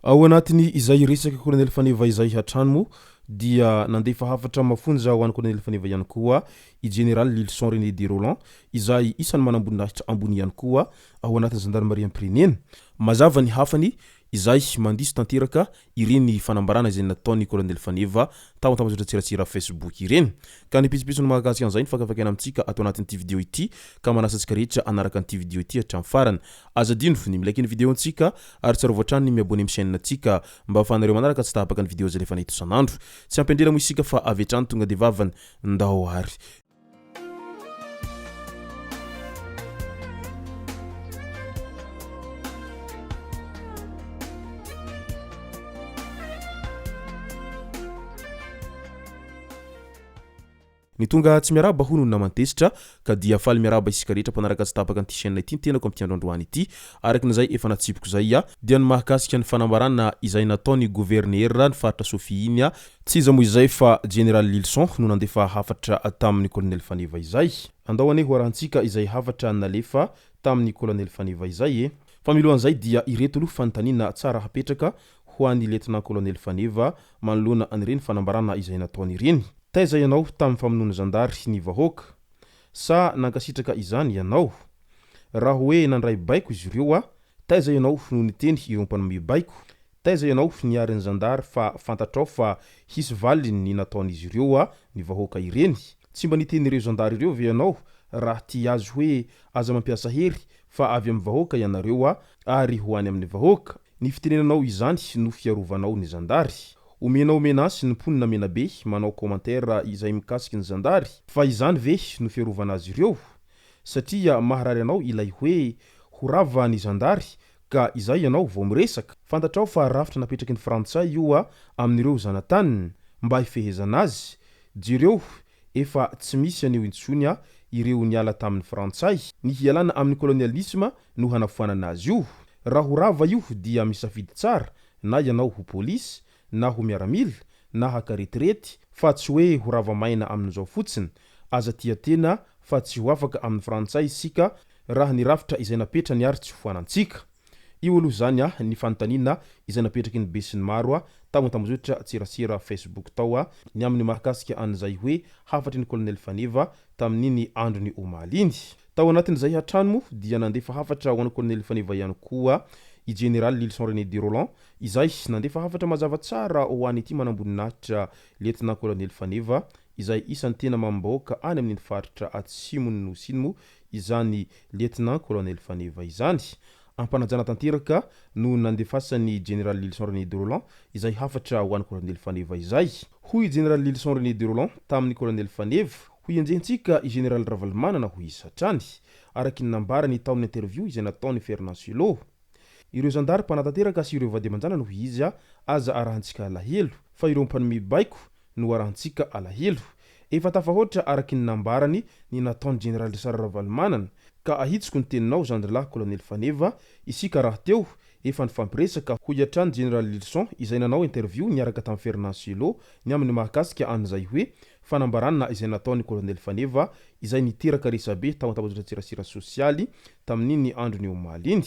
Ao anatin'ny izay resaka Kolonely Faneva izay hatrany moa dia nandefa hafatra mafonja ho an'i Kolonely Faneva ihany koa i Jeneraly Lylison René de Rolland izay isan'ny manamboninahitra ambony ihany koa ao anatin'ny zandarimariam-pirenena. Mazava ny hafany izay mandiso tanteraka ireny fanambarana izay nataon'ny Kolonely Faneva tao an-tambajotran-tserasera Facebook ireny. Ka ny pitsopitsony mahakasika an'izay no fakafakaina amintsika ato anatin'ity video ity ka manasa antsika rehetra hanaraka an'ity video ity hatramin'ny farany. Aza adino ny mi-like ny video-ntsika ary tsarovy hatrany ny mi-abonner amin'ny chaîne-ntsika mba ahafahanareo manaraka tsy tapaka ny video izay alefanay eto isan'andro. Tsy ampy andrela moa isika fa avy hatrany tonga dia vavany. Ndao ary. Ny tonga tsy miarahaba hono ny naman-tezitra ka dia faly miarahaba isika rehetra mpanaraka tsy tapaka an'ity chaîne ity ny tenako amin'ity andro androany ity. Araka ny izay efa natsipiko izay dia ny mahakasika ny fanambarana izay nataon'ny governera ny faritra Sofia iny Tsy iza moa izay fa Jeneraly Lilson no nandefa hafatra tamin'ny Kolonely Faneva izay. Andao anie ho arahantsika izay hafatra nalefa tamin'ny Kolonely Faneva izay e! Fa milohan'izay dia ireto aloha fanontaniana tsara hapetraka ho an'ny Lietnà Kolonely Faneva manoloana an'ireny fanambarana izay nataony ireny. Taiza ianao tamin'ny famonoan'ny zandary ny vahoaka? Sa nankasitraka izany ianao? Raha hoe nandray baiko izy ireo a, taiza ianao no niteny ireo mpanome baiko? Taiza ianao niary ny zandary fa fantatrao fa hisy valiny ny nataon'izy ireo a ny vahoaka ireny? Tsy mba niteny ireo zandary ireo ve ianao raha tia azy hoe aza mampiasa hery fa avy amin'ny vahoaka ianareo a ary ho any amin'ny vahoaka? Ny fitenenanao izany no fiarovanao ny zandary. Omenao menace ny mponina Menabe manao commentaire izay mikasiky ny zandary fa izany ve no fiarovana azy ireo? Satria maharary anao ilay hoe ho rava ny zandary Ka izay ianao vao miresaka. Fantatrao fa rafitra napetraky ny frantsay io a amin'ireo zanataniny mba hifehezana azy. Jereo efa tsy misy an'io intsony a ireo niala tamin'ny frantsay. Ny hialana amin'ny colonialisme no hanafoanana azy io. Raha ho rava io dia misafidy tsara na ianao ho polisy na ho miaramila na haka retirety fa tsy hoe ho rava maina amin'izao fotsiny. Aza tia tena fa tsy ho afaka amin'ny frantsay isika raha ny rafitra izay napetrany ary tsy foanantsika. Io aloha izany ny fanontaniana izay napetraky ny besinimaro tao an-tambazotra tserasera Facebook tao ny amin'ny mahakasika an'izay hoe hafatry ny Colonel Faneva tamin'iny androny omaly iny. Tao anatin'izay hatrany moa dia nandefa hafatra ho an'i Colonel Faneva ihany koa i Jeneraly Lylison René de Rolland izay nandefa hafatra mazava tsara ho an'ity manamboninahitra Lietnà Colonel Faneva izay isan'ny tena mamim-bahoaka any amin'iny faritra atsimon'ny Nosy iny moa izany Lietnà Colonel Faneva izany. Ampanajana tanteraka no nandefasan'ny Jeneraly Lylison René de Rolland izay hafatra ho an'i Colonel Faneva izay. Hoy i Jeneraly Lylison René de Rolland tamin'ny Colonel Faneva, Ho enjehintsika i Jeneraly Ravalomanana hoy izy hatrany, araky ny nambarany tao amin'ny interview izay nataon'i Fernand Cello. Ireo zandary mpanatanteraka sy ireo vady aman-janany hoy izy aza arahantsika alahelo fa ireo mpanome baiko no arahantsika alahelo. Efa tafahoatra araky ny nambarany ny nataon'i Jeneraly Richard Ravalomanana ka ahitsiko ny teninao zandrilahy Kolonely Faneva, isika rahateo efa nifampiresaka hoy hatrany Jeneraly Lylison izay nanao interview niaraka tamin'i Fernand Cello ny amin'ny mahakasika an'izay hoe fanambarana izay nataon'i Kolonely Faneva izay niteraka resabe tao an-tambajotran-tserasera sosialy tamin'iny andron'ny omaly iny.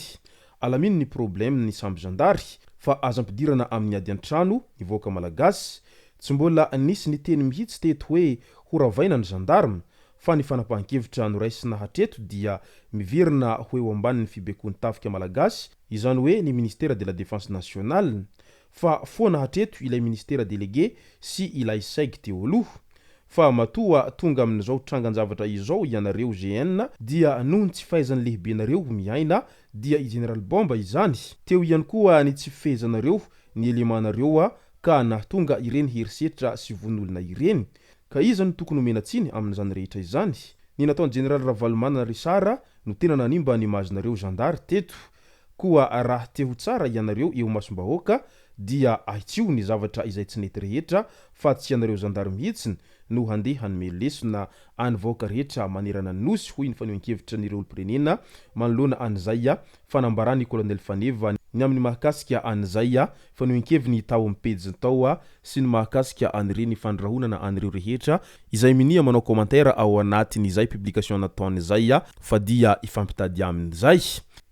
Alamino ny problème ny samby zandary fa aza ampidirana amin'ny ady an-trano ny vahoaka malagasy. Tsy mbola nisy niteny mihitsy teto hoe ho ravaina ny gendarme fa ny fanapahan-kevitra noraisina hatreto dia miverina ho eo ambanin'ny fibaikoan'ny tafika malagasy, izany hoe ny ministère de la défense nationale. Fa foana hatreto ilay ministera délégué sy ilay seg teo aloha. Fa matoa tonga amin'izao trangan-javatra izao ianareo GN dia noho ny tsy fahaizan'ny lehibenareo miaina dia i Jeneraly Bomba izany. Teo ihany koa ny tsy fifehezanareo ny élément-nareo ka nahatonga ireny herisetra sy vono olona ireny. Ka iza no tokony homena tsiny amin'izany rehetra izany? Ny nataon'i Jeneraly Ravalomanana Richard no tena nanimba ny image-nareo zandary teto. Koa raha te ho tsara ianareo eo imasom-bahoaka dia ahitsio ny zavatra izay tsy nety rehetra fa tsy ianareo zandary mihitsy no handeha hanome lesona any vahoaka rehetra manerana ny Nosy, hoy ny fanehoan-kevitra an'ireo olom-pirenena manoloana an'izay fanambaran'ny Colonel Faneva ny amin'ny mahakasika an'izay fanehoan-keviny tao amin'ny pejiny tao sy ny mahakasika an'ireny fandrahonana an'ireo rehetra izay minia manao commentaire ao anatin'izay publication nataony izay fa dia hifampitady aminy izay.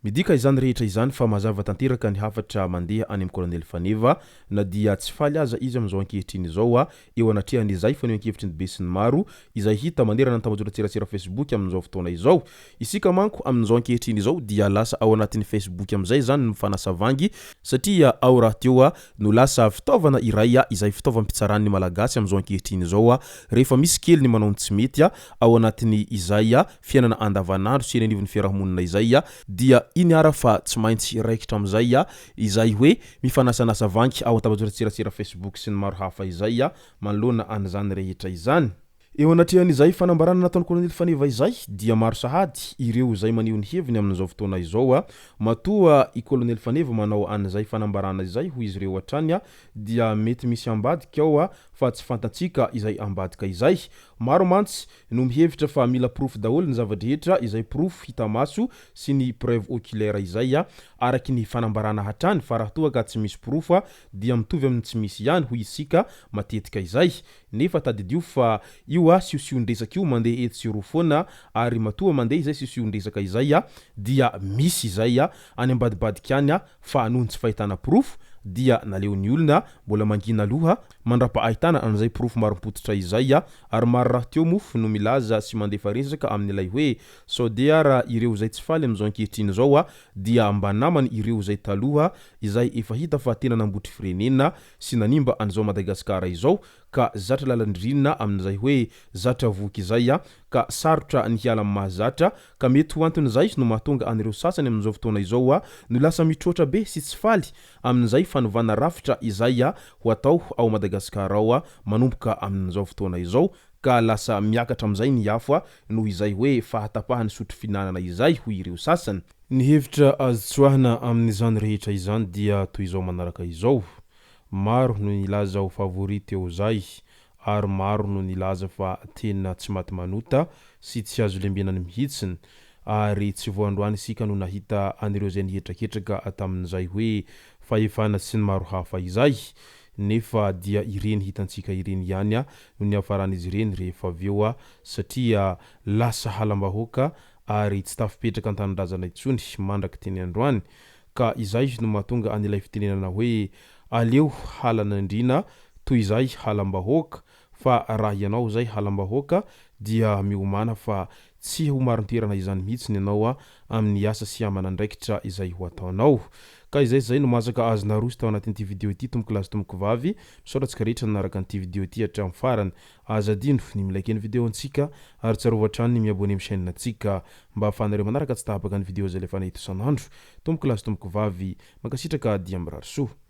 Midika izany rehetra izany fa mazava tanteraka ny hafatra mandeha any amin'i Kolonely Faneva na dia tsy faly aza izy amin'izao ankehitriny izao eo anatrehan'izay fanehoan-kevitry ny besinimaro izay hita manerana ny tambajotran-tserasera Facebook amin'izao fotoana izao. Isika manko amin'izao ankehitriny izao dia lasa ao anatin'ny Facebook amin'izay izany ny mifanasa vangy satria ao rahateo no lasa fitaovana iray izay fitaovam-pitsaran'ny Malagasy amin'izao ankehitriny izao rehefa misy kely ny manao ny tsy mety ao anatin'ny izay fiainana andavanandro sy eny anivon'ny fiarahamonina izay dia iny ara fa tsy maintsy raikitra amin'izay izay hoe mifanasanasa vangy ao an-tambajotran-tserasera Facebook sy ny maro hafa izay manoloana an'izany rehetra izany. Eo anatrehan'izay fanambarana nataon'i Kolonely Faneva izay dia maro sahady ireo izay maneho ny heviny amin'izao fotoana izao. Matoa i Kolonely Faneva manao an'izay fanambarana izay hoy izy ireo hatrany dia mety misy ambadika ao fa tsy fantatsika izay ambadika izay. Maro mantsy no mihevitra fa mila porofo daholo ny zava-drehetra izay porofo hita maso sy ny preuve oculaire izay araky ny fanambarana hatrany fa raha toa ka tsy misy porofo dia mitovy amin'ny tsy misy ihany hoy isika matetika izay. Nefa tadidio fa io a siosion-dresaka io mandeha etsy sy eroa foana ary matoa mandeha izay siosion-dresaka izay a dia misy izay a any ambadibadika any a fa noho ny tsy fahitana porofo dia naleon'ny olona mbola mangina aloha mandrapa-ahitana an'izay porofo marim-pototra izay a ary maro rahateo moa no milaza sy mandefa resaka amin'ilay hoe sao dia ara ireo izay tsy faly amin'izao ankehitriny izao a dia mba namany ireo izay taloha izay efa hita fa tena nambotry firenena sy nanimba an'izao Madagasikara izao ka zatra lalan-dririnina amin'izay hoe zatra voky izay ka sarotra ny hiala amin'ny mahazatra ka mety ho anton'izay no mahatonga an'ireo sasany amin'izao fotoana izao no lasa mitroatra be sy tsy faly amin'izay fanovana rafitra izay ho atao ao Madagasikara ao manomboka amin'izao fotoana izao ka lasa miakatra amin'izay ny afo noho izay hoe fahatapahan'ny sotro fihinanana izay hoy ireo sasany. Ny hevitra azo tsoahina amin'izany rehetra izany dia toy izao manaraka izao, Maro no nilaza ho favori teo zay ary maro no nilaza fa tena tsy maty manota sy tsy azo lembenany mihitsiny ary tsy vao androany isika no nahita an'ireo izay nihetraketraka tamin'izay hoe fahefana sy ny maro hafa izay nefa dia ireny hitantsika ireny ihany no niafaran'izy ireny rehefa avy eo satria lasa halam-bahoaka ary tsy tafipetraka an-tanindrazana intsony mandraky teny androany ka izay no mahatonga an'ilay fitenenana hoe aleo halan'andriana toy izay halam-bahoaka fa raha ianao izay halam-bahoaka dia miomàna fa tsy ho marin-toerana izany mihitsiny ianao amin'ny asa sy aman'andraikitra izay ho ataonao. Ka izay izay no masaka azo naroso tao anatin'ity video ity tompoko lahy sy tompoko vavy, misaotra antsika rehetra nanaraka an'ity video ity hatramin'ny farany. Aza adino ny mi-like ny video antsika ary tsarovy hatrany ny mi-abonner amin'ny chaîne antsika mba ahafahanareo manaraka tsy tapaka ny video izay alefanay eto isan'andro. Tompoko lahy sy tompoko vavy, mankasitraka dia mirary soa.